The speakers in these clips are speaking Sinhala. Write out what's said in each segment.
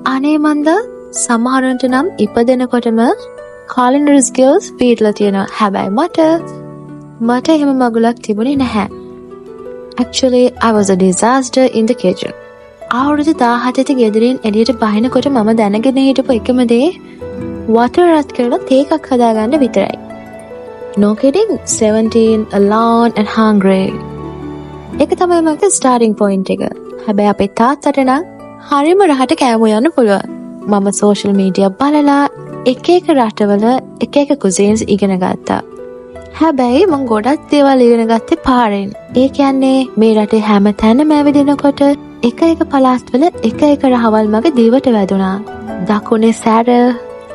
අනේ මන්දා, සමහරුන්ට නම් ඉපදෙනකොටම culinary skills පිහිටලා තියෙනවා. හැබැයි මට මට එහෙම මගුලක් තිබුණේ නැහැ. Actually, I was a disaster in the kitchen. අවුරුදු 17 දී ගෙදරින් එළියට බහිනකොට මම දැනගෙන හිටපු එකම දේ වතුර රත් කරලා තේ එකක් හදාගන්න විතරයි. No kidding, 17, alone and hungry. ඒක තමයි මගේ ස්ටාර්ටින් පොයින්ට් එක. හැබැයි අපේ තාත්තට නම් හරිම රහට කෑම උයන්න පුළුවන්. මම සෝෂල් මීඩියා බලලා එක එක රටවල එක එක කුසීන්ස් ඉගෙන ගත්තා. හැබැයි මං ගොඩක් දේවල් ඉගෙන ගත්තේ පාරෙන්. ඒ කියන්නේ මේ රටේ හැම තැනම ඇවිදිනකොට එක එක පළාත්වල එක එක රහවල් මගේ දිවට වැදුනා. දකුණේ සැර,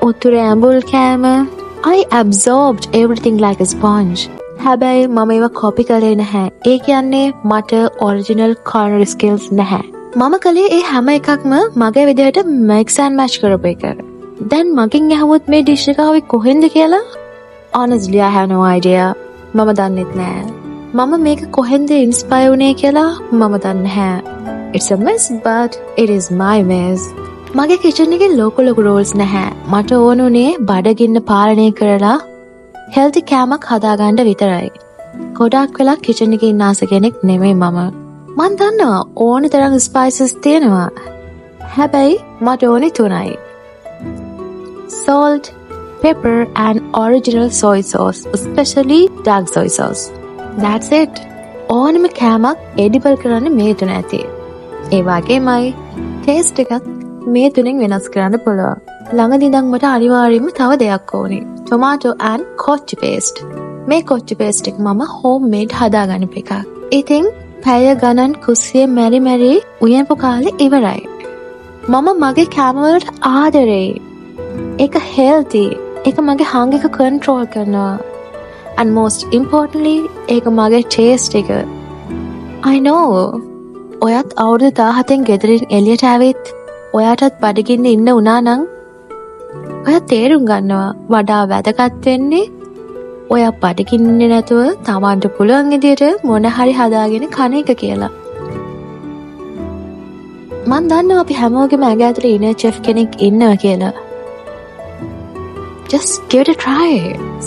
උතුරේ ඇඹුල් කෑම. I absorbed everything like a sponge. හැබැයි මම ඒවා කොපි කළේ නැහැ. ඒ කියන්නේ මට ඔරිජිනල් culinary skills නැහැ. මම කළේ ඒ හැම එකක්ම මගේ විදිහට mix and match කරපු එක. දැන් මගෙන් ඇහුවොත් මේ ඩිෂ් එක ආවේ කොහෙන්ද කියලා, honestly, I have no idea. මම දන්නෙත් නෑ. මම මේක කොහෙන්ද ඉන්ස්පයර් වුණේ කියලා මම දන්නේ නැහැ. It's a mess, but it is my mess. මගේ කිචන් එකේ ලොකු ලොකු රූල්ස් නැහැ. මට ඕන උනේ බඩගින්න පාලනය කරලා හෙල්ති කෑමක් හදාගන්න විතරයි. ගොඩක් වෙලා කිචන් එකේ ඉන්න ආස කෙනෙක් නෙමෙයි මම. මං දන්නවා ඕන තරම් ස්පයිසස් තියෙනවා. හැබැයි මට ඕනේ තුනයි. Salt, pepper and original soy sauce, especially dark soy sauce. That's it. ඕනම කෑමක් එඩිබල් කරන්න මේ තුන ඇති. ඒ වගේමයි ටේස්ට් එකත් මේ තුනෙන් වෙනස් කරන්න පුළුවන්. ළඟදි ඉඳන් මට අනිවාර්යයෙන්ම තව දෙයක් ඕනේ. ටොමාටෝ and කොච්චි පේස්ට්. මේ කොච්චි පේස්ට් එක මම හෝම් මේඩ් හදාගන්නපු එකක්. ඉතින් පැය ගණන් කුස්සියේ මැරි මැරි උයනපු කාලේ ඉවරයි. මම මගේ කෑම වලට ආදරෙයි. ඒක හෙල්ති. ඒක මගේ හංගර් එක කන්ට්‍රෝල් කරනවා. And most importantly, ඒක මගේ ටේස්ට් එක. I know. ඔයත් අවුරුදු 17න් ගෙදරින් එළියට ඇවිත් ඔයාටත් බඩගින්න ඉන්න වුණා නම් ඔයා තේරුම් ගන්නවා වඩා වැදගත් වෙන්නේ ඔයා බඩගින්නේ නැතුව තමන්ට පුළුවන් විදියට මොන හරි හදාගෙන කන එක කියලා. මං දන්නවා අපි හැමෝගෙම ඇඟ ඇතුලේ ඉනර් චෙෆ් කෙනෙක් ඉන්නවා කියලා. Just give it a try.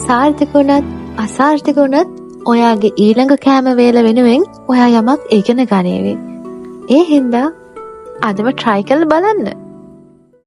සාර්ථක වුණත් අසාර්ථක වුණත් ඔයාගේ ඊළඟ කෑම වේල වෙනුවෙන් ඔයා යමක් ඉගෙන ගනීවි. ඒ හින්දා අදම try කරලා බලන්න.